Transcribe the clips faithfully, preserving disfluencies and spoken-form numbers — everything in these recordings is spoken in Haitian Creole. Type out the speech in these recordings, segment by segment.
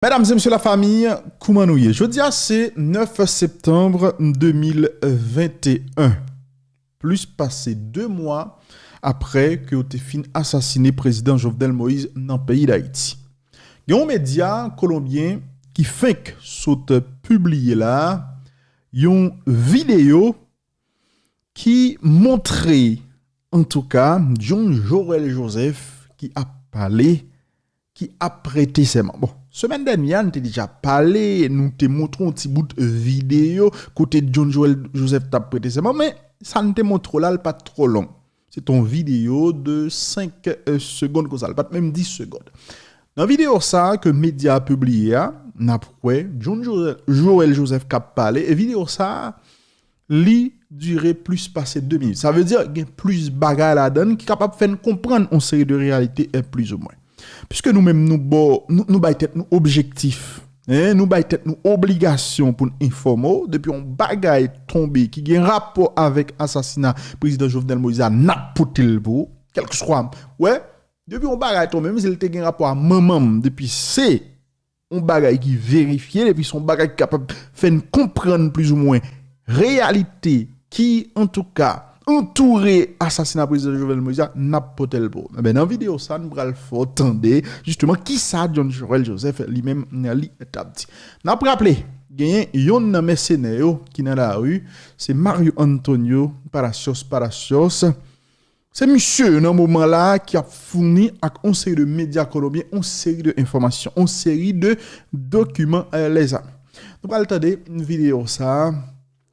Medam e mesye lafanmi, kouman nou ye? Jodi a se nèf septanm de mil venteyen. Plis pase de mwa apre ke yo te fin asasine prezidan Jovenel Moïse nan peyi Dayiti. Gen yon medya kolonbyen ki fenk sot pibliye la yon videyo ki montre, antouka, John Joël Joseph ki ap pale, ki ap prete sèman. Bon, semèn dènyè a, nou te deja pale, nou te montre yon ti bout videyo kote John Joël Joseph t ap prete sèman, men sa n te montre w la, l pa t twò long. Se t yon videyo de senk, euh, segonn konsa, l pa t menm dis segonn. Nan videyo sa a ke medya a pibliye a, n ap wè John Joël, Joël Joseph k ap pale, e videyo sa a, li dire plis pase de minit. Sa vle di, gen plis bagay ladan l ki kapab fè n konprann yon seri de reyalite, e plizoumwen. Piske nou menm, nou ba, nou, nou bay tèt nou objektif, hein, nou bay tèt nou obligasyon pou n enfòme w. Depi yon bagay tonbe ki gen rapò avèk asasina prezidan Jovenel Moïse a, n ap pote l pou ou, kèlkeswa. Wè, depi yon bagay tonbe, menm si l te gen rapò a manman m, depi se yon bagay ki verifye, depi se yon bagay ki kapab fè n konprann plizoumwen reyalite ki, antouka, antoure asasina prezidan Jovenel Moïse a, n ap pote l pou ou. Enben, nan videyo sa, nou pral fè w tande, jisteman, kisa John Joël Joseph li menm li t ap di. N ap raple, genyen yonn nan mèsenè yo ki nan lari, se Mario Antonio Palacios Palacios. Se misye yo nan moman la a ki ap founi ak yon seri de medya kolonbyen, yon seri de enfòmasyon, yon seri de dokiman, euh, lèzami. Nou pral tande videyo sa a,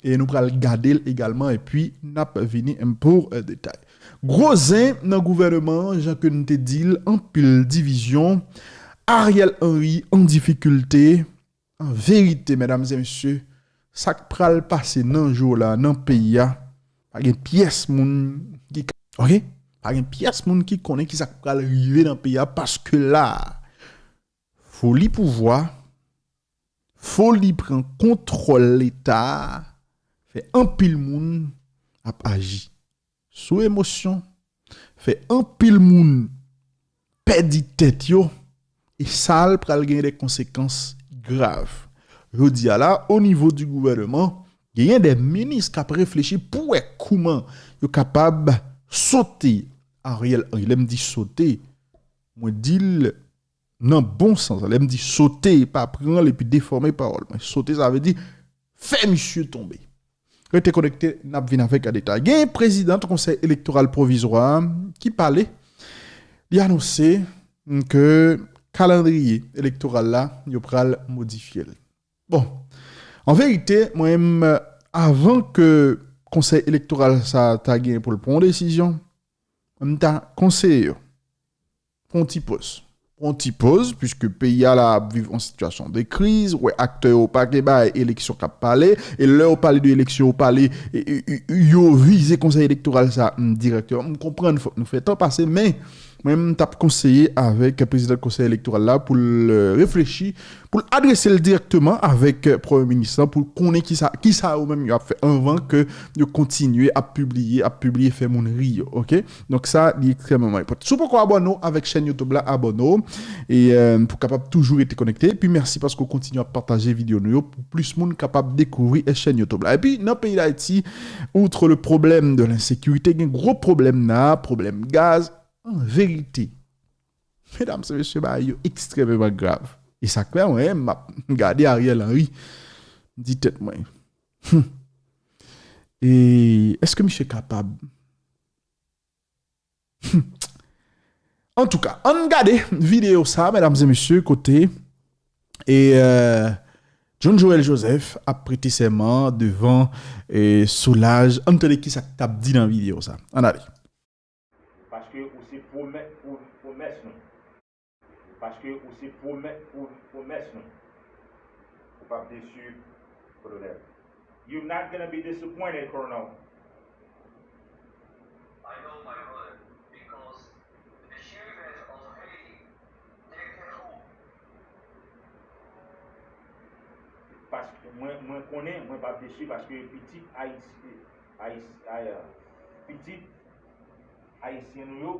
e nou pral gade l egalman, epi n ap vini pou, euh, detay. Gwo zen nan gouvènman an, jan ke n te di l, anpil divizyon, Ariel Henry an difikilte, An verite, medam e mesye, sa k pral pase nan jou la, nan peyi a, pa gen pyès moun ki ka, oke? Pa gen pyès moun ki konnen kisa k pral rive nan peyi a, paske la, foli pouvwa, foli pran kontwòl Leta a, fè anpil moun ap aji sou emosyon, fè anpil moun pèdi tèt yo, e sa l pral gen de konsekans grav. Jodi a la, o nivo di gouvènman, genyen de minis k ap reflechi pou wè kouman yo kapab sote Ariel Henry. Lè m di sote, mwen di l nan bon sans. Lè m di sote, pa pran l epi defòme pawòl mwen. Sote, sa vle di fè misye tonbe. Rete konekte, n ap vin avèk detay. Gen prezidan konsèy elektoral pwovizwa a ki pale, li anonse ke kalandriye elektoral la, yo pral modifye l. Bon, an verite, mwen menm, avan ke konsèy elektoral sa ta gen pou l pran yon desizyon, mwen m ta konseye yo pran yon ti poz. Pran yon ti poz, piske peyi a la ap viv yon sitiyasyon de kriz, wè aktè yo pa gen bay eleksyon k ap pale, e lè yo pale de eleksyon, yo pale, e, e, e, yo vize konsèy elektoral sa, m, dirèkteman. M konprann, fòk nou fè tan pase, men mwen, m t ap konseye avèk prezidan konsèy elektoral la pou l, euh, reflechi, pou l adrese l dirèkteman avèk, euh, premye minis lan, pou l konnen kisa, kisa yo menm yo ap fè anvan ke yo kontinye ap pibliye, ap pibliye, fè moun ri yo, oke? Donk sa, li ekstrèmeman enpòtan. Si w poko abòne w avèk chèn YouTube la, abòne w. E, euh, pou kapab toujou rete konekte. Epi mèsi paske w kontinye ap pataje videyo nou yo pou plis moun kapab dekouvri, eh, chèn YouTube la. Epi nan peyi Dayiti, outre le problème de l'insécurité, gen gwo pwoblèm nan, pwoblèm gaz. An verite, medam e mesye, bagay yo ekstrèmeman grav. E sa k fè mwen, m ap gade Ariel Henry, m di tèt mwen, hmm, e èske misye kapab? Hmm. Antouka, ann gade videyo sa, medam e mesye, kote, e, euh, John Joël Joseph ap prete sèman devan, e, Solaj. Ann tande kisa k t ap di nan videyo sa. Ann ale. Paske ou se pwomè-, pwo-, pwomès nou. Paske ou se pwomè-, pwo-, pwomès nou. Ou p ap desi, Kolonèl. You're not gonna be disappointed, Colonel. I know, my brother, because the achievement of Haiti, they can hope. Paske mwen, mwen konnen, mwen p ap desi paske pitit Ayiti, Ayiti, Ayiti, pitit Ayisyen nou yo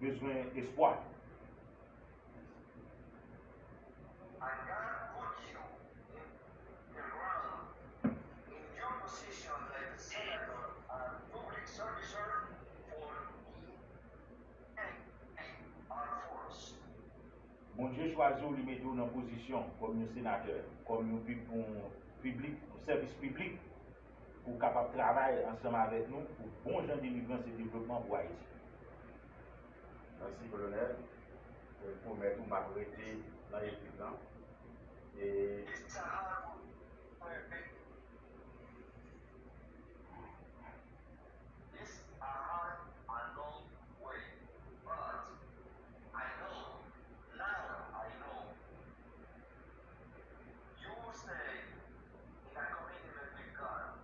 bezwen espwa. Chwazi w, li mete w nan pozisyon kòm yon senatè, kòm yon pib-, yon piblik, yon sèvis piblik, pou w kapab travay ansanm avèk nou pou bon jan delivrans e devlopman pou Ayiti. Mèsi, Kolonèl. Mwen pwomèt ou m ap rete nan ekip lan. E It's a hard and long way, but I know, now I know, you will stay in a commitment with God,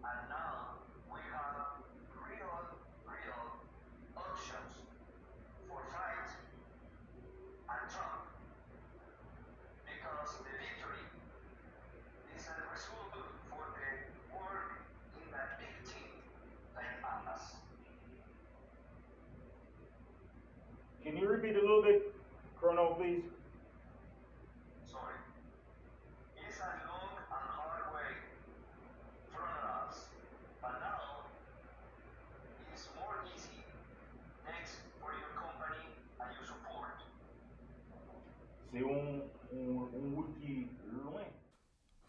and now we have real, real options for fight and talk. Because the victory is a result for the work in that big team like Atlas. Can you repeat a little bit, Colonel, please? Sorry. It's a long and hard way from us, but now it's more easy. Thanks for your company and your support. Se yon, yon, yon wout ki lwen.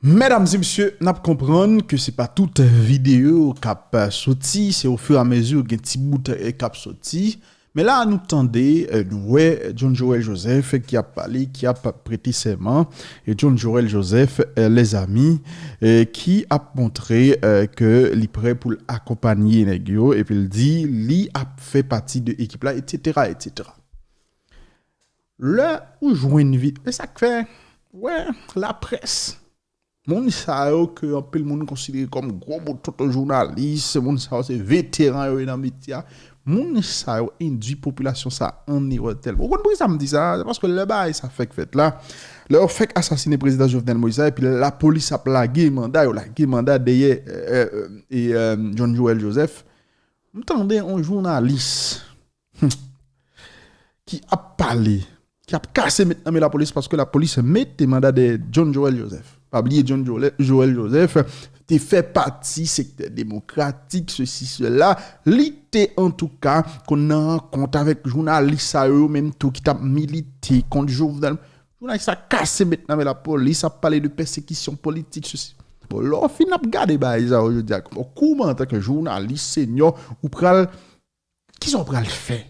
Medam e mesye, n ap konprann ke se pa tout videyo k ap, eh, soti, se ofiramezi gen ti bout, eh, k ap soti. Men la, nou tande, eh, nou wè John Joel Joseph ki ap pale, ki ap prete sèman. E John Joel Joseph, eh, lèzami, eh, ki ap montre, eh, ke li prè pou l akonpanye nèg yo, epi l di li ap fè pati de ekip la, etsetera, etsetera. Lè ou jwenn vi-, e sa k fè, wè, laprès, moun sa yo ke anpil moun konsidere kòm gwo bout tonton jounalis, moun sa yo se veteran yo ye nan metye a. Moun sa yo endui popilasyon sa an erè tèlman. Ou konn poukisa m di sa? Se paske lè bagay sa fèk fèt la, lè yo fèk asasinen prezidan Jovenel Moïse la, epi lapolis ap lage manda, yo lage manda dèyè, eh, eh, eh, e, eh, John Joel Joseph, m tande yon jounalis hmm, ki ap pale, ki ap kase met nan men lapolis paske lapolis mete manda dèyè John Joel Joseph. Pa bliye John Joel, Joel Joseph te fè pati sektè demokratik, sesi, sela. Li te, antouka, konn nan rankont avèk jounalis sa yo, yo menm tou ki t ap milite kont Jovenel. Jounalis sa kase met nan men lapolis, ap pale de pèsekisyon politik, sesi. Bon, lè w fin ap gade bagay sa yo jodi a, bon, kouman antanke jounalis senyò, ou pral Kisa w pral fè?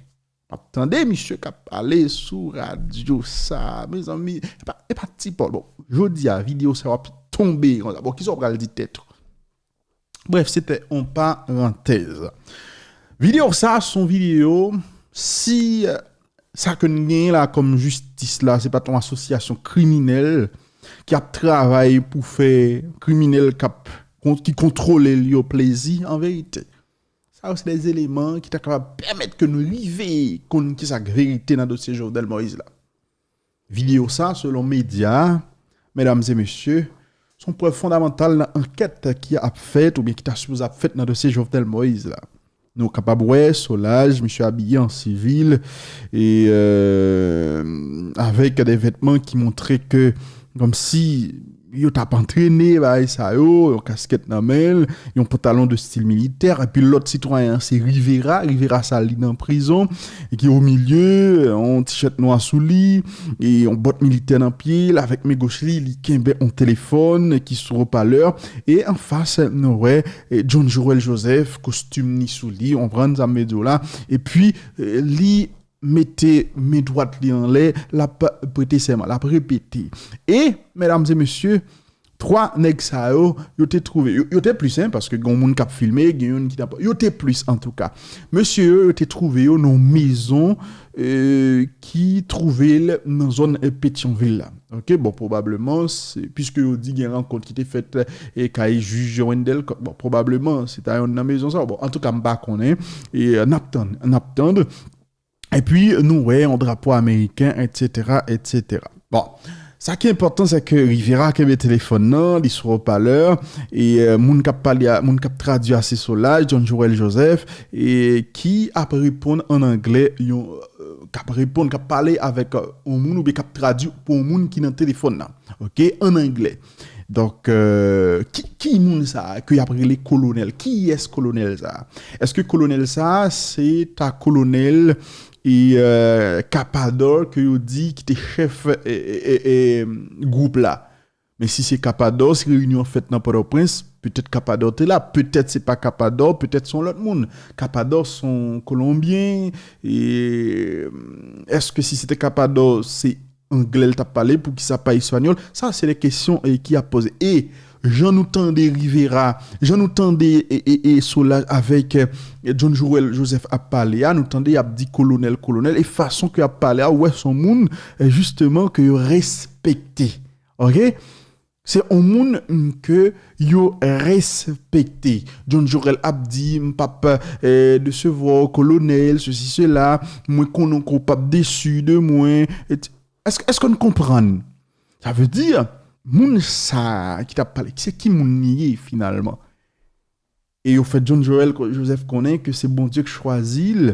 W ap tande misye k ap pale sou radyo sa, mezanmi, e pa, e pa ti pòl. Bon, jodi a, videyo sa w ap tonbe konsa. Bon, kisa w pral di tèt ou? Brèf, se te yon parantèz. Videyo sa, se yon videyo, si, eh, sa ke n genyen la kòm jistis la, se pa t yon asosyasyon kriminèl ki ap travay pou fè kriminèl k ap, ki kontwole l yo plezi, an verite. Sa yo se de eleman ki ta kapab pèmèt ke nou rive konn kisa k verite nan dosye Jovenel Moïse la. Videyo sa, selon medya a, medam e mesye, se yon prèv fondamantal nan ankèt ki ap fèt oubyen ki ta sipoze ap fèt nan dosye Jovenel Moïse la. Nou kapab wè Solaj, misye abiye an sivil, e, euh, avèk de vètman ki montre ke, kòmsi, yo t ap antrene bagay sa yo, yon kaskèt nan men l, yon pantalon de stil militè, epi lòt sitwayen an se Rivera, Rivera sa li nan prizon, e ki o milye, yon tichèt nwa sou li, e yon bòt militè nan pye l, avèk men goch li, li kenbe yon telefòn ki sou opalè, e anfas, nou wè, e John Joel Joseph, kostim ni sou li, w konprann sa m vle di w la, epi, e, li mete men dwat li anlè, l ap prete sèman, l ap repete. E, medam e mesye, twa nèg sa yo, yo te twouve, yo, yo te plis, en, paske gen yon moun k ap filme, gen youn ki t ap, yo te plis, antouka. Mesye yo, yo te twouve yo nan yon mezon, e, ki twouve l nan zòn, e, Petyonvil la. Oke, bon, pwobableman, se, piske yo di gen rankont ki te fèt, e, kay jij Wendell Coq. Bon, pwobableman, se ta yonn nan mezon sa yo. Bon, antouka, m pa konnen. E, e, n ap tann, n ap tann. Epi, nou wè yon drapo ameriken, etsetera, etsetera. Bon, sa ki enpòtan, se ke Rivera kenbe telefòn nan, li sou opalè, e, e, moun k ap pale a, moun k ap tradui a, se Solaj, John Joel Joseph, e ki ap reponn an anglè, yon, e, k ap reponn, k ap pale avèk, e, yon moun oubyen k ap tradui pou yon moun ki nan telefòn nan, oke, an anglè. Donk, euh, ki, ki moun sa a ke y ap rele kolonèl? Kiyès kolonèl sa a? Èske kolonèl sa a se ta kolonèl, e, euh, Kapadò ke yo di ki te chèf, e, e, e, e, gwoup la. Men si se Kapadò, si reyinyon an fèt nan Pòtoprens, petèt Kapadò te la, petèt se pa Kapadò, petèt se yon lòt moun. Kapadò se yon Kolonbyen, e èske si se te Kapadò, se anglè l t ap pale, poukisa pa espanyòl? Sa, se de kesyon, e, ki ap poze. E jan nou tande Rivera, jan nou tande, e, e, e Solage avèk, e, John Joël Joseph ap pale a, nou tande y ap di kolonèl, kolonèl, e fason ke y ap pale a, ou wè se yon moun, e, jisteman, ke yo respekte. Oke? Se yon moun, mm, ke yo respekte. John Joël ap di, "M p ap, eh, desevwa w, kolonèl, sesi, sela, mwen konnen ke w p ap desi de mwen." Et, èske, èske n konprann? Sa vle di, moun sa a ki t ap pale, se ki moun li ye finalman? E yo fè John Joël Joseph konnen ke se Bondye k chwazi l,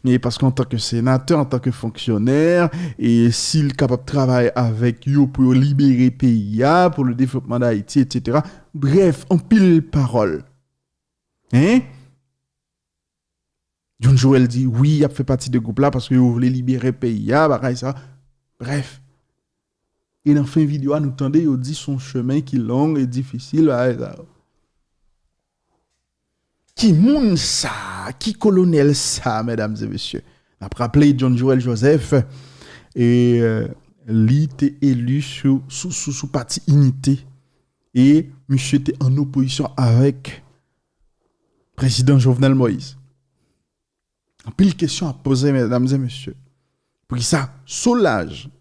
e paske antanke senatè, antanke fonksyonè, e si l kapab travay avèk yo pou yo libere peyi a, pou le développement d'Haïti, et cetera. Brèf, anpil pawòl. Hein? John Joël di, wi, y ap fè pati de gwoup la paske yo vle libere peyi a, bagay sa. Brèf. E nan fen videyo a, nou tande yo di se yon chemen ki long e difisil, bagay sa yo. Ki moun sa? Ki kolonèl sa, medam e mesye? N ap raple John Joël Joseph, e, euh, li te eli sou, sou, sou, sou pati Inite. E misye te an opozisyon avèk prezidan Jovenel Moïse. Anpil kesyon ap poze, medam e mesye. Poukisa Solage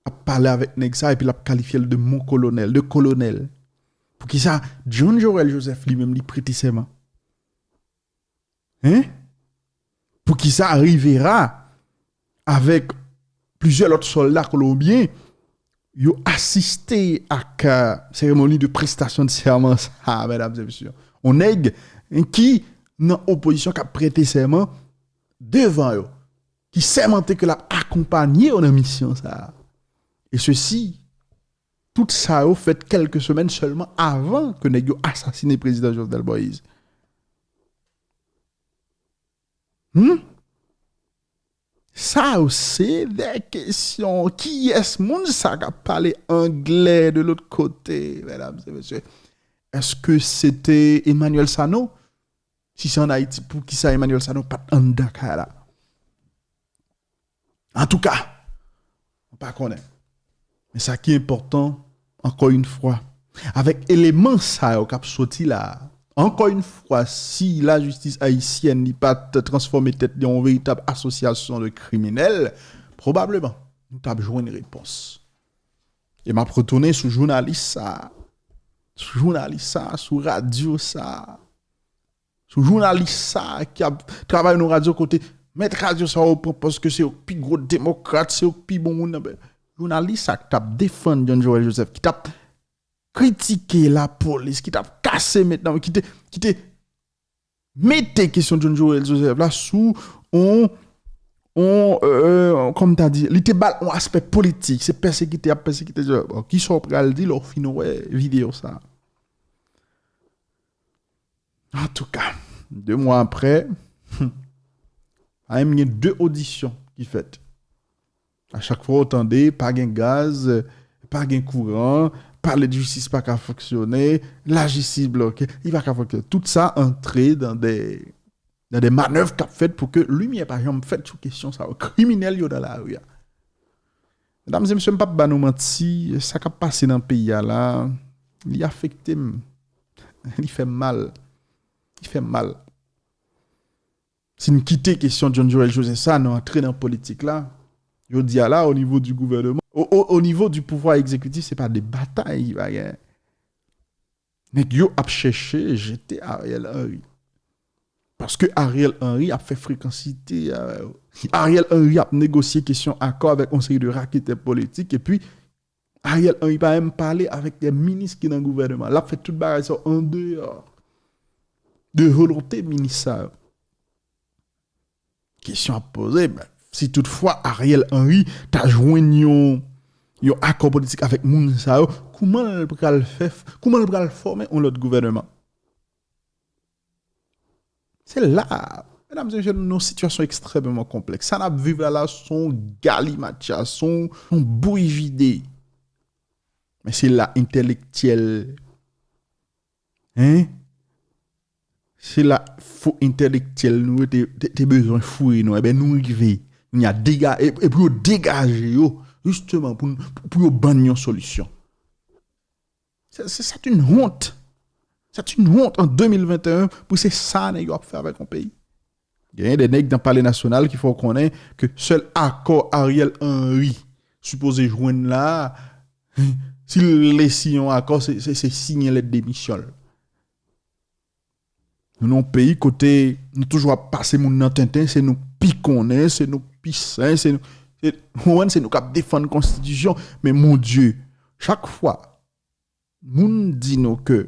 ap pale avèk nèg sa epi l ap kalifye l de mon kolonèl, de kolonèl? Poukisa John Joël Joseph li menm li prete sèman? Hein? Poukisa Rivera avèk plizyè lòt sòlda kolonbyen yo asiste ak, euh, seremoni de prestasyon de sèman sa, medam e mesye? On nèg, hein, ki nan opozisyon k ap prete sèman devan yo, ki sèmante ke l ap akonpanye yo nan misyon sa a. E sesi, tout sa yo fèt kèlke semèn sèlman avan ke nèg yo asasine prezidan Jovenel Moïse. Hmm? Sa yo se de kesyon. Kiyès moun sa k ap pale anglè de lòt kote, medam e mesye? Èske se te Emmanuel Sanon? Si se ann Ayiti, poukisa Emmanuel Sanon pa t anndan kay la? Antouka, m pa konnen. Men sa ki enpòtan, ankò yon fwa, avèk eleman sa yo k ap soti la a, ankò yon fwa, si lajistis ayisyèn li pa t transfòme tèt li an yon veritab asosyasyon de kriminèl, pwobableman, nou t ap jwenn repons. E m ap retounen sou jounalis sa a, sou jounalis sa a, sou radyo sa a, sou jounalis sa a ki ap travay nan radyo kote mèt radyo sa yo pran pòz ke se yo k pi gwo demokrat, se yo k pi bon moun nan peyi. Jounalis sa k t ap defann John Joël Joseph, ki t ap kritike lapolis, ki t ap kase mèt nan, ki te, ki te mete kesyon John Joël Joseph la sou on, on, euh, kòm ta di, li te ba l on aspè politik, se pèsekite y ap pèsekite John. Bon, kisa w pral di lè w fin wè videyo sa a? Antouka, de mwa apre, pa menm gen de odisyon ki fèt. A chak fwa w tande, pa gen gaz, pa gen kouran, palè de jistis pa ka fonksyone, lajistis bloke, li pa ka fonksyone. Tout sa antre dan de, dan de manèv k ap fèt pou ke limyè pa janm fèt sou kesyon sa yo. Kriminèl yo nan lari a. Medam e mesye, m p ap ba nou manti, sa k ap pase nan peyi a la, li afekte m. Li fè m mal. Li fè m mal. Si n kite kesyon John Joël Joseph sa, nou antre nan politik la. Jodi a la, o nivo di gouvènman, o, o, o nivo di pouvwa egzekitif, se pa de batay ki pa genyen. Nèg yo ap chèche jete Ariel Henry. Paske Ariel Henry ap fè frekansite avè yo. Ariel Henry ap negosye kesyon akò avèk yon seri de raketè politik, epi Ariel Henry pa menm pale avèk de minis ki nan gouvènman. L ap fè tout bagay sa yo andeyò de volonte minis sa yo. Kesyon ap poze, ben, si toutfwa Ariel Henry ta jwenn yon, yon akò politik avèk moun sa yo, kouman l pral fè, kouman l pral fòme yon lòt gouvènman? Se la, Medam e mesye, nou nan yon sitiyasyon ekstrèmeman konplèks. Sa n ap viv la la, se yon galimatcha, se yon, se yon bouyi vide. Men se la entèlektyèl, hein? Se la fo entèlektyèl nou yo te, te, te bezwen fouye nou. Enben, nou rive. Kounye a dega, e, e pou yo degaje yo, jisteman, pou, n- pou yo ban n yon solisyon. C'est, c'est, c'est une honte. C'est une honte en deux mille vingt et un pou se sa nèg yo ap fè avèk yon peyi. Genyen de nèg nan Palè Nasyonal ki fè w konnen ke sèl akò Ariel Henry sipoze jwenn la, si l vle siyen yon akò, se, se, se siyen lèt demisyon l. Nou nan yon peyi kote nou toujou ap pase moun nan tenten, se nou k pi konnen, se nou k pi sen, se nou, se, w konprann, se nou k ap defann konstitisyon. Men mon Dieu, chak fwa moun di nou ke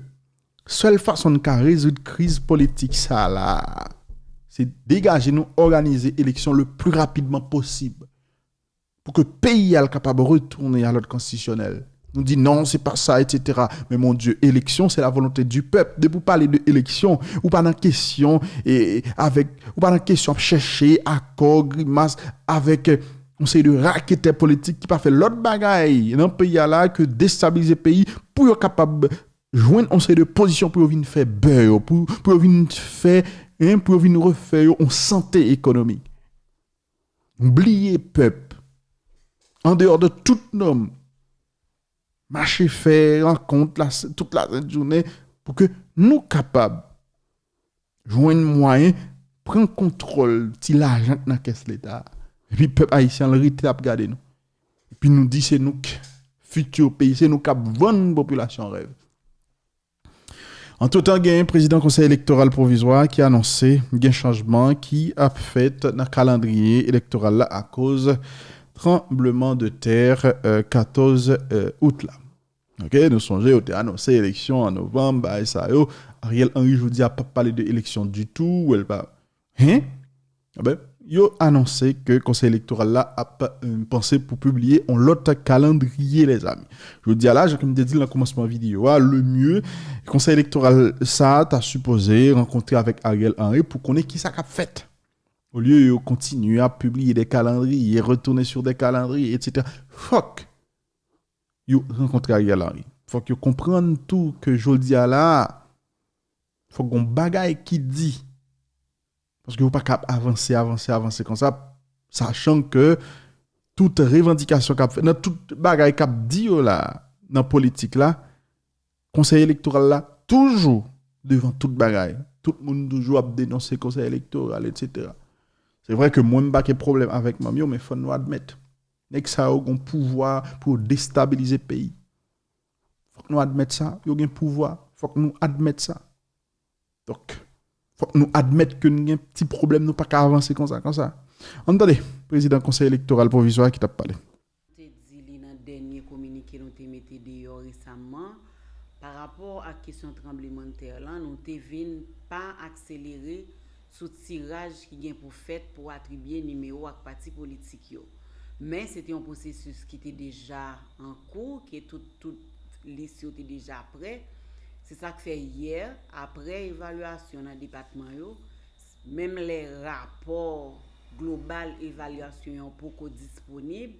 sèl fason n ka rezoud kriz politik sa la, se degaje nou, òganize eleksyon le plus rapidement possible pou ke peyi a l kapab retounen a lòd konstitisyonèl. Nou di non, se pa sa, et cetera. Men mon Dieu, eleksyon, c'est la volonté du peuple. Depi w pale de eleksyon, ou pa nan kesyon, e, avèk, ou pa nan kesyon ap chèche akò, grimas, avèk, e, yon seri de raketè politik ki pa fè lòt bagay nan peyi a la ke destabilize peyi pou yo kapab jwenn yon seri de pozisyon pou yo vin fè bè yo, pou, pou yo vin fè, hein, pou yo vin refè yo yon sante ekonomik. Bliye pèp. Andeyò de tout nòm. Mache fè rankont la, tout la sent jounen pou ke nou kapab jwenn mwayen pran kontwòl ti lajan k nan kès Leta a. Epi pèp ayisyen an rete ap gade nou. Epi nou di se nou k fiti peyi, se nou k ap vann popilasyon rèv. Antretan, gen prezidan Konsèy Elektoral Pwovizwa ki anonse gen chanjman ki ap fèt nan kalandriye elektoral la akoz tranbleman de tè, euh, katòz, euh, out la. Ok, nou sonje yo te anonse eleksyon an novanm, bagay sa yo. Ariel Henry jodi a p ap pale de eleksyon ditou, ou wè l pa. Hein? Enben, yo anonse ke Konsèy Elektoral la ap, euh, panse pou pibliye yon lòt kalandriye, lèzami. Jodi a la, jan ke m te di l nan kòmansman videyo a, le mieux, Konsèy Elektoral sa a ta sipoze rankontre avèk Ariel Henry pou konnen kisa k ap fèt. Olye yo kontinye ap pibliye de kalandriye, retounen sou de kalandriye, et cetera. Fòk yo rankontre Ariel Henry. Fòk yo konprann tou ke jodi a la, fòk gon bagay ki di. Paske yo pa ka ap avanse, avanse, avanse konsa, sachan ke tout revandikasyon k ap fèt, nan tout bagay k ap di yo la, nan politik la, Konsèy Elektoral la toujou devan tout bagay. Tout moun toujou ap denonse Konsèy Elektoral, et cetera. Se vre ke mwen, m pa gen pwoblèm avèk manm yo, men fò nou admèt, nèg sa yo gon pouvwa pou yo destabilize peyi. Fòk nou admèt sa, yo gen pouvwa. Fòk nou admèt sa. Donk, fòk nou admèt ke n gen ti pwoblèm, nou pa ka avanse konsa, konsa. Ann tande, prezidan Konsèy Elektoral Pwovizwa ki t ap pale. Te di li nan dènye kominike nou te mete deyò resamman, pa rapò ak kesyon tranblemanntè lan, nou te vin pa akselere sou tiraj ki gen pou fèt pou atribye nimewo ak pati politik yo. Men se te yon pwosesis ki te deja an kou, ke tout, tout lis yo te deja prè. Se sa k fè yè, apre evalyasyon nan depatman yo, menm lè rapò global evalyasyon an poko disponib,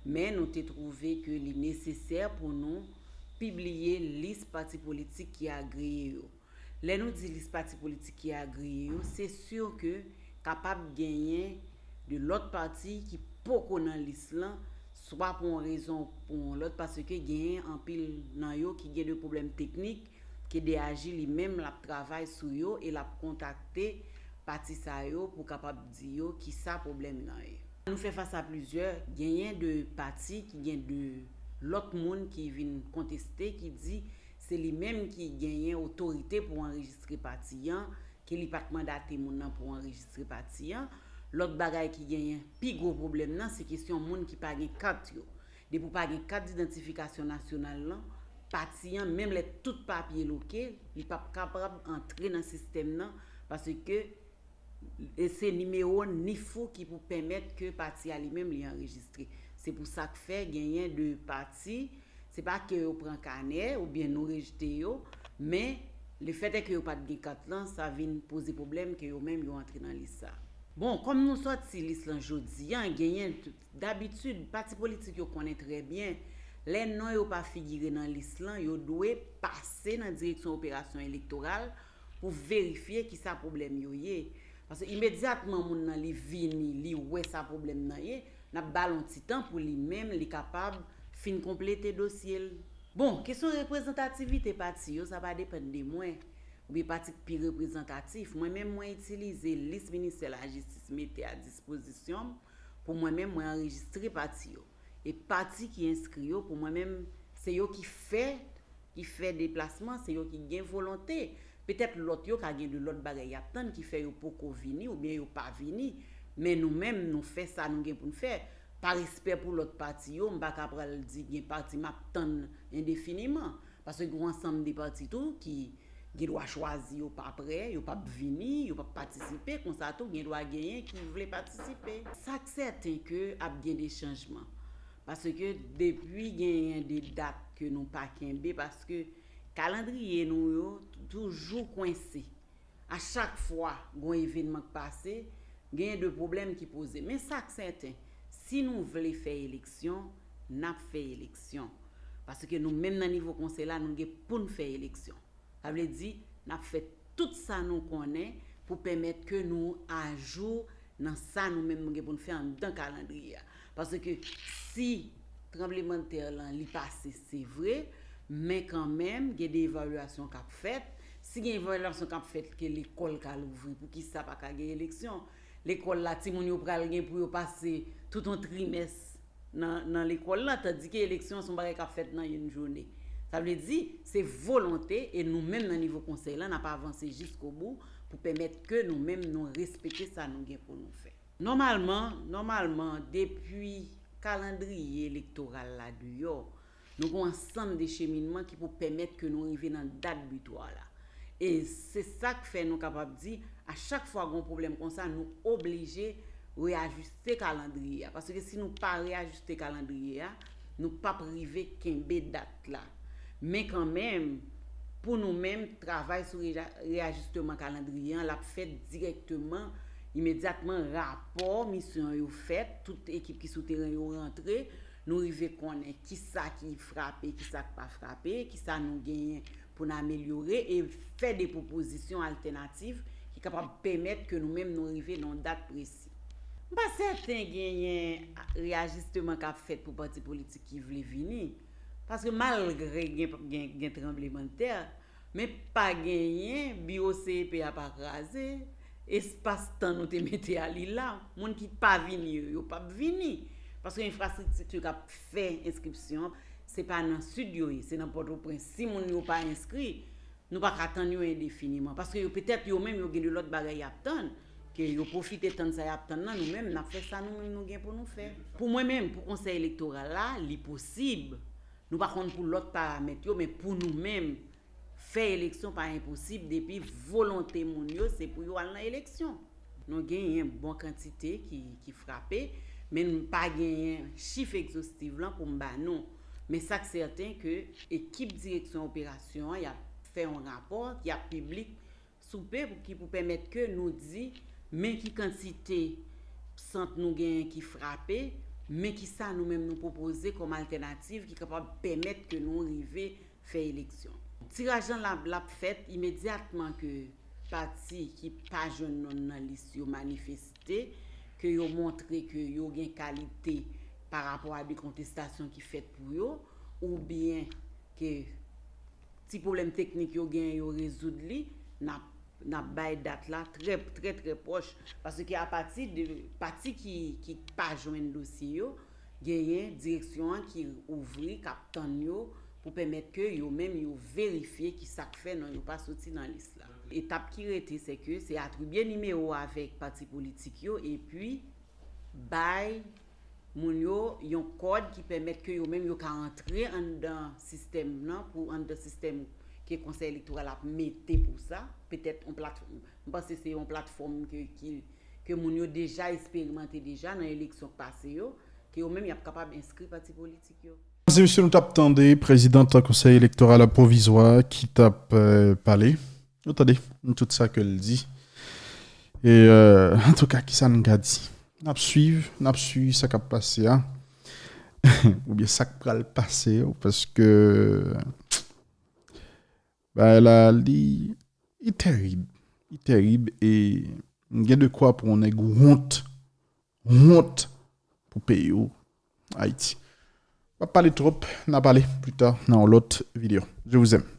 men nou te twouve ke li nesesè pou nou pibliye lis pati politik ki agreye yo. Lè nou di lis pati politik ki agreye yo, se si ke kapab genyen de lòt pati ki poko nan lis lan, swa pou yon rezon ou pou yon lòt, paske genyen anpil nan yo ki gen de pwoblèm teknik, ke D A J li menm l ap travay sou yo e l ap kontakte pati sa yo pou kapab di yo kisa pwoblèm nan ye. Nou fè fas a plizyè, genyen de pati ki gen de lòt moun ki vin konteste, ki di se li menm ki genyen otorite pou anrejistre pati an, ke li pa t mandate moun nan pou anrejistre pati an. Lòt bagay ki genyen pi gwo pwoblèm nan, se kesyon moun ki pa gen kat yo. Depi w pa gen kat didantifikasyon nasyonal lan, pati an, menm lè tout papye l oke, li p ap kapab antre nan sistèm nan, paske e se nimewo NIF ou ki pou pèmèt ke pati a li menm li anrejistre. Se pou sa k fè genyen de pati, se pa ke yo pran kanè oubyen nou rejte yo, men Lefètèke yo pa t gen kat lan, sa vin poze pwoblèm ke yo menm yo antre nan lis sa. Bon, kòm nou sòti lis lan jodi a, genyen, dabitid, pati politik yo konnen trè byen, lè non yo pa figire nan lis lan, yo dwe pase nan direksyon operasyon elektoral pou verifye kisa pwoblèm yo ye. Paske imedyatman moun nan li vini, li wè sa pwoblèm nan ye, n ap ba l yon ti tan pou li menm, li kapab fin konplete dosye l. Bon, kesyon reprezantativite pati yo, sa pa depann de mwen, oubyen pati k pi reprezantatif. Mwen menm, mwen itilize lis ministè lajistis mete a dispozisyon m pou mwen menm, mwen anrejistre pati yo. E pati ki enskri yo, pou mwen menm, se yo ki fè, ki fè deplasman, se yo ki gen volonte. Petèt lòt yo ka gen de lòt bagay y ap tann ki fè yo poko vini oubyen yo pa vini. Men nou menm, nou fè sa nou gen pou n fè. Pa respè pou lòt pati yo, m pa ka pral di gen pati m ap tann endefiniman. Paske gen yon ansanm de pati tou ki gen dwa chwazi yo pa prè, yo p ap vini, yo p ap patisipe, konsa tou gen dwa genyen ki vle patisipe. Sa k sèten ke ap gen de chanjman. Paske depi genyen de dat ke nou pa kenbe, paske kalandriye nou yo toujou kwense. A chak fwa gon evènman k pase, genyen de pwoblèm ki poze. Men sa k sèten, si nou vle fè eleksyon, n ap fè eleksyon. Paske nou menm nan nivo konsèy la, nou gen pou n fè eleksyon. Sa vle di, n ap fè tout sa nou konnen pou pèmèt ke nou ajou nan sa nou menm nou gen pou n fè anndan kalandriye a. Paske si tranblemanntè lan li pase, se vre, men kanmenm, gen de evalyasyon k ap fèt. Si gen evalyasyon k ap fèt ke lekòl ka louvri, poukisa pa ka gen eleksyon? Lekòl la, timoun yo pral gen pou yo pase tout yon trimès nan, nan lekòl la, tandike eleksyon se yon bagay k ap fèt nan youn jounen. Sa vle di, se volonte, e nou menm nan nivo konsèy lan, n ap avanse jiskobou pou pèmèt ke nou menm nou respekte sa nou gen pou nou fè. Nòmalman, nòmalman, depi kalandriye elektoral la deyò, nou gen yon ansanm de cheminman ki pou pèmèt ke nou rive nan dat bitwa la. E se sa k fè nou kapab di, a chak fwa gen yon pwoblèm konsa, nou oblije reyajiste kalandriye a. Paske si nou pa reyajiste kalandriye a, nou p ap rive kenbe dat la. Men kanmenm, pou nou menm, travay sou reja-, reyajisteman kalandriye an, l ap fèt dirèkteman, imedyatman rapò misyon yo fèt, tout ekip ki sou teren yo rantre, nou rive konnen kisa ki frape, kisa k pa frape, kisa nou genyen pou n amelyore e fè de pwopozisyon altènatif ki kapab pèmèt ke nou menm nou rive nan yon dat presi. M pa sèten genyen reyajisteman k ap fèt pou pati politik ki vle vini, paske malgre gen, gen, gen tranblemanntè, men pa genyen, biwo C E P a pa kraze, espas tan nou te mete a li la, moun ki pa vini yo, yo p ap vini. Paske enfrastrikti k ap fè enskripsyon, se pa nan sid yo ye, se nan Pòtoprens. Si moun yo pa enskri, nou pa ka tann yo endefiniman. Paske yo petèt yo menm yo gen de lòt bagay y ap tann, ke yo pwofite tann sa y ap tann nan, nou menm n ap fè sa nou menm nou gen pou nou fè. Pou mwen menm, pou konsèy elektoral la, li posib. Nou pa konn pou lòt paramèt yo, men pou nou menm, fè eleksyon pa enposib depi volonte moun yo se pou yo al nan eleksyon. Nou genyen bon kantite ki, ki frape, men n pa genyen chif egzostiv lan pou m ba nou. Men sa k sèten ke ekip direksyon operasyon an, y ap fè yon rapò, y ap piblik sou pe pou, ki pou pèmèt ke nou di men ki kantite sant nou genyen ki frape, men kisa nou menm nou pwopoze kòm altènativ ki kapab pèmèt ke nou rive fè eleksyon. Tiraj lan l ap, l ap fèt imedyatman ke pati ki pa jwenn non nan lis yo manifeste, ke yo montre ke yo gen kalite pa rapò a de kontestasyon ki fèt pou yo, oubyen ke ti pwoblèm teknik yo genyen yo rezoud li, n ap, n ap bay dat la trè, trè, trè pwòch. Paske apati de pati ki, ki pa jwenn dosye yo, genyen direksyon an ki ouvri, k ap tann yo pou pèmèt ke yo menm yo verifye ki sa k fè non yo pa soti nan lis la. Etap ki rete, se ke se atribye nimewo avèk pati politik yo, epi bay moun yo yon kòd ki pèmèt ke yo menm yo ka antre anndan sistèm nan, pou anndan sistèm ke Konsèy Elektoral ap mete pou sa. Petèt yon plat-, m panse se yon platfòm ke, ki, ke moun yo deja esperimante deja nan eleksyon k pase yo, ke yo menm y ap kapab enskri pati politik yo. Medam e mesye, nou t ap tande prezidant Konsèy Elektoral Pwovizwa ki t ap, eh, pale. Nou tande tout sa ke l di. E euh, antouka, kisa n ka di? N ap swiv, n ap swiv sa k ap pase a. Oubyen sa k pral pase yo, paske bagay la li li terib. Li terib e m gen de kwa pou yon nèg wont, wont pou peyi w, Ayiti. M ap pale twòp, n a pale pli ta nan yon lòt videyo. Je vous aime.